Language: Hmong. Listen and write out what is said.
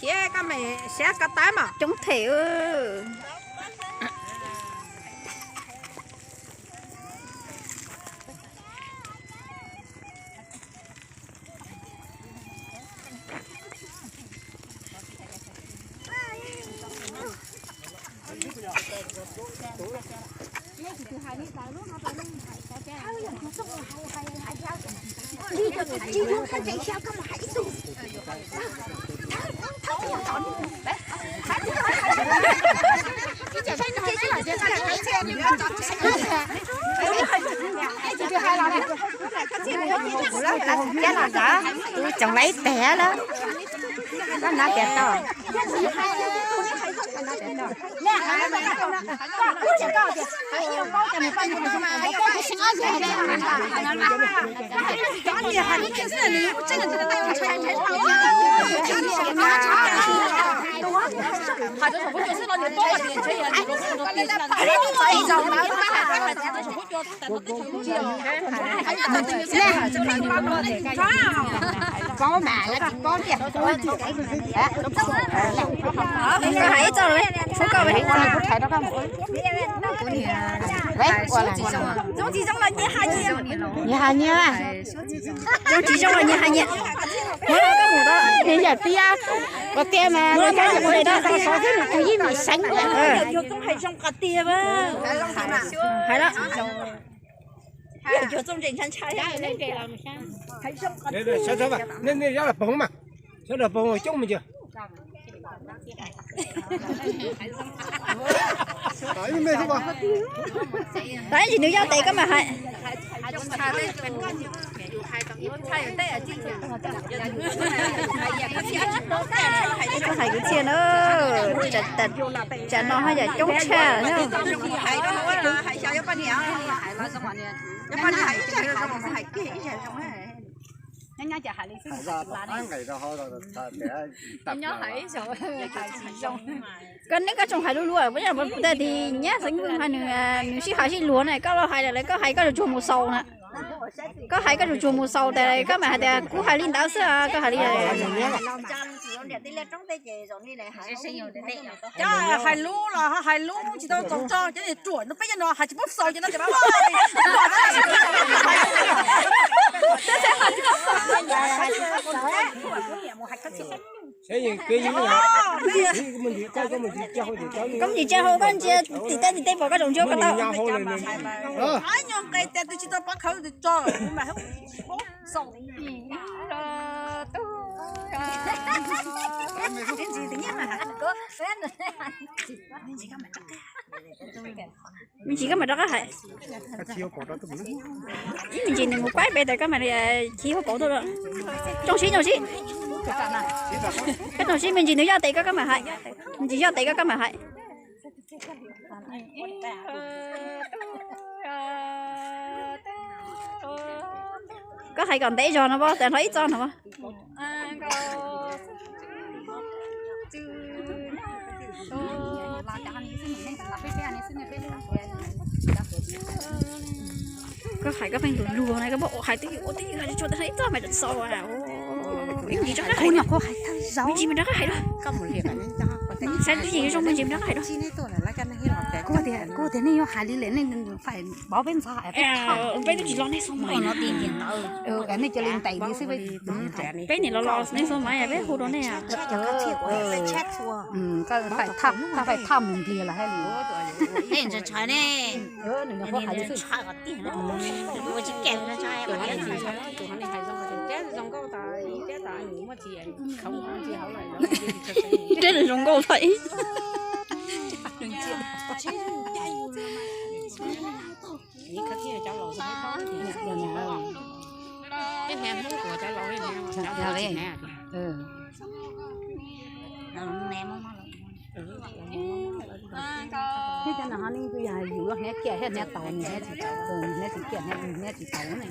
Ces koj me siab koj tab mas coob them. Cov los tod, tsoom lawv ib teg lawm. Koj hnav tias tau. Paub mas lawv tsis paub tiag. Hais ib txoj, kuv thaiv rau koj. Nyias hais nyias, nyias hais nyias. Nws yam tias ua tiag mas, ua tiag mas, xyov xwb nws tus yij nws seev. Hais lawm. Nej, nej, sawv daws poog mas, sawv daws poog coob me ntsis. Tab sis nws yog tes koj mam hais. Koj hais kwv txhiaj na, tsam no ho yam coob tshaj na. Koj neb koj tsoom hais lub luaj, puas yog puas tag tis nyab xeev hais nws, nws sib hais sib luag na, koj los hais lawm koj hais koj tsuas tsuas mus xaus na. Koj hais koj tsuas tsuas mus xaus tas koj mam hais tias kuv hais li ntawd xwb koj hais li. Cov hais lub los hais lub tsis tau txaus tso, cov niag ruam no peb cov no hais tsis paub xaus ces no ces Koj mus ntsis tsa hau koj ntsia tim tej tim tej pom koj zaum ntsuab koj tau. Nyob nqe tias twb tsis tau pov khawv tso. Me ntsis koj mam rov qab hais. Ib me ntsis nws mus paib pem tas koj mam li chiv hauv paus tuaj. Tsoom sib, tsoom sib. Koj tsoom sib me ntsis nws yoj tes koj koj mam hais. Me ntsis yoj tes koj koj mam hais. Koj hais kom ntev zog no as, tas hnov ib txoj no as. Koj hais koj pheej luag luag na, koj muab hais twb yuav ua twb yuav hais tsuas tas hnov ib txoj mas xaus. Ib me ntsis rov qab hais, me ntsis mas rov qab hais rau. Saib twb yeej zoo me ntsis mas rov qab hais rau. Kuv tias, kuv tias nej yuav hais li lawm nej faim pov peb ntxhais peb twb tsis los nej xub mas. Nej cia li ntes li xwb. Peb niam los los nej xub mas peb hu rau nej. Koj faim thaj mus npliag los hais li. Nws nws hais li xwb. Nws zoo nkauj tag ib. Thiab cov no ho ne, yus hniav kiag thiab hniav taus, nws hniav tsis, nws hniav tsis kiag, nws hniav tsis taus ne.